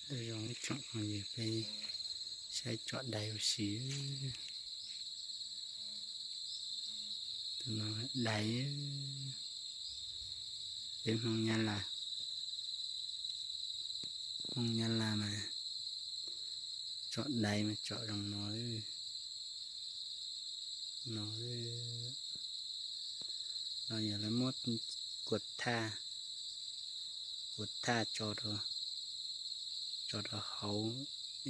Zoo ib tsoom phooj ywg, peb saib tsom dais ua si. Tus no dais, peb Hmoob Nyab Laj, Hmoob Nyab Laj mas tsom dais mas tsom zoo no, no, no yog lawv muab kua thaj, kua thaj tso rau, tso rau hauv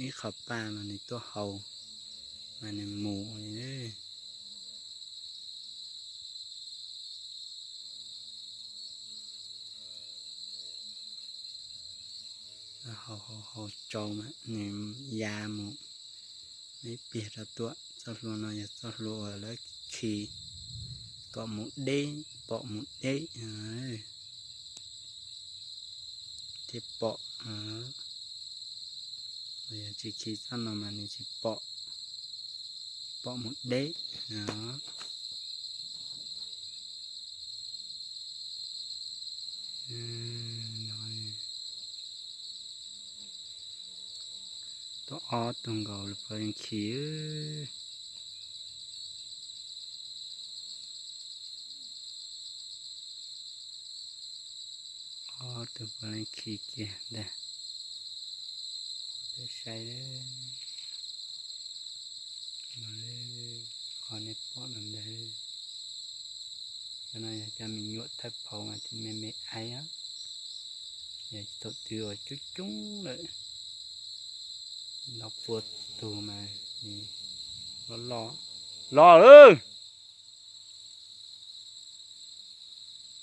ib qho paj mas nws tuaj haus, mas nws mus li. Haus haus haus tsau mas nws ya mus, ib pliag rov tuaj. Txoj hlua no yog txoj hlua uas lawv khi kom mus deb, pom mus deb thiaj pom. Yog tsis khi txoj no mas nws tsis pom, tsis pom mus deb. Tuaj ob tug nkaus los puav leej khi. Ob tug puav leej khi kiag ntag. Peb saib, qhov nej pom no ntag. Cov no yog cov me nyuam thawj phaum mas thiaj me me aib, yog thaum twg uas coob coob lawm, nov pua tug mas loj loj.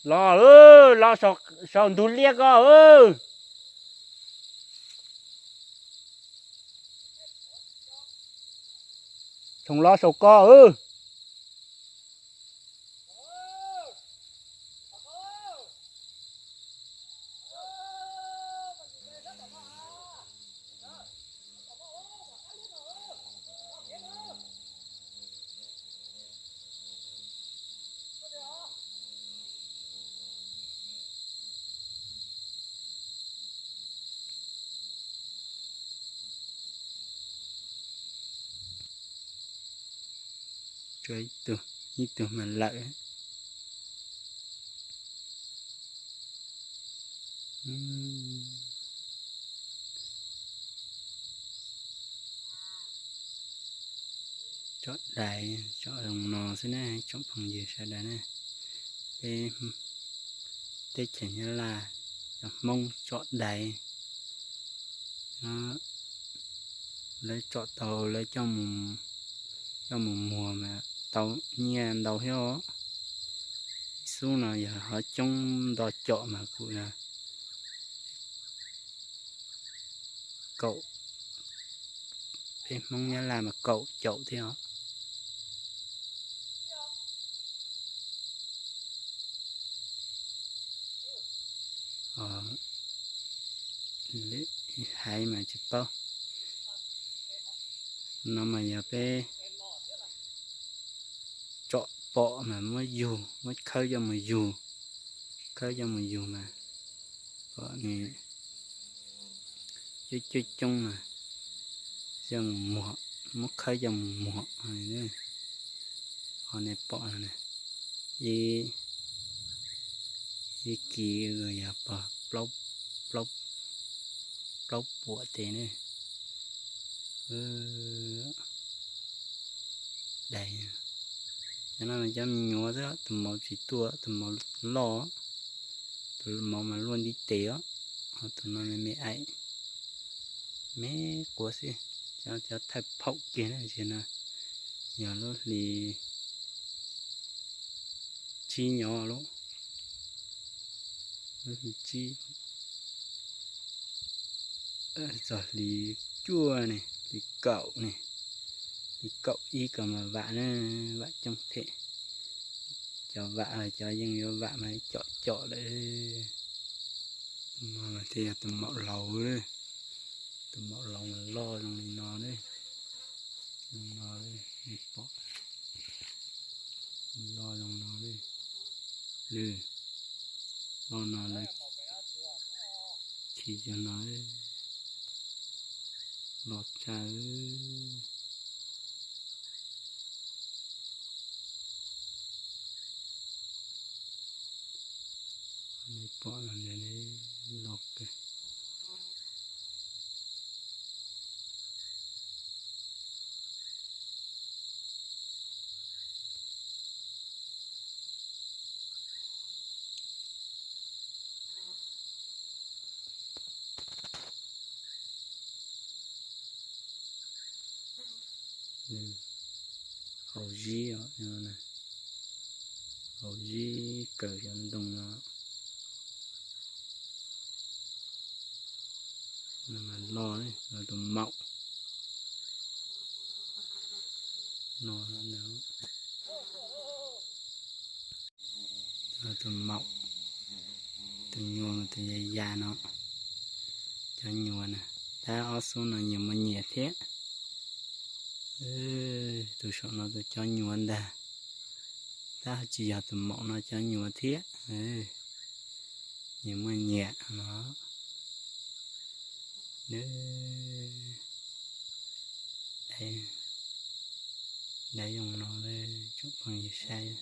Los, los, los saum ntug liaj ko. Txhoov los saum ko. Tsuas ib tug, ib tug mas lawm. Tsom dais tsom zoo no xwb na tsoom phooj ywg sawv daws na. Peb teb chaws Nyab Laj, cov Hmoob tsom dais. Lawv tsom tau lawv coj mus muag mas tau nyiaj ntau thiab os. Ib xub no yog ho coob nto caum mas kuv yog kaum, peb Hmoob Nyab Laj mas kaum caum thiab os. Hais mas tsis paub. No mas yog peb tsom pom mas muab yug, muab khawb coj mus yug, khawb coj mus yug mas kom nws coob coob coob mas coj mus muag, muab khawb coj mus muag. Qhov nej pom no ib kis yog pog plaub puas tes ne. Dais, cov no cov me nyuam xwb, tus maum tsis tuaj, tus maum loj, tus maum mas luaj ntiv tes os, ho tus no me me aim, me quav xwb. Cov thawj phaum kiag na, tsis no yog lub hlis tsib nyob lub, lub hlis tsib, txog hlis cuaj ne, hlis kaum ne, hlis kaum ib kom mas vam na, vam coob thiab. Cov vam, cov yeej yuav vam mas com com lawm. No mas thiaj yog tus maum laus, tus maum laus mas loj zoo li no ne, zoo no, pom, loj zoo no, loj no lawv khi cov no. Los tshaj. Nej pom no, los kawg. Haus zib os, haus zib kawm cov ntoo no. No mas loj, loj tus maum no. Loj tus maum, tus nyuam, tus ya ya no. Cov nyuam na, tab ob xub no nyias muaj nyias thiab. Tus saum no tus cov nyuam ntag, tab tsis yog tus maum no cov nyuam thiab. Nyias muaj nyias no. Dab zoo no tsoom phooj ywg saib.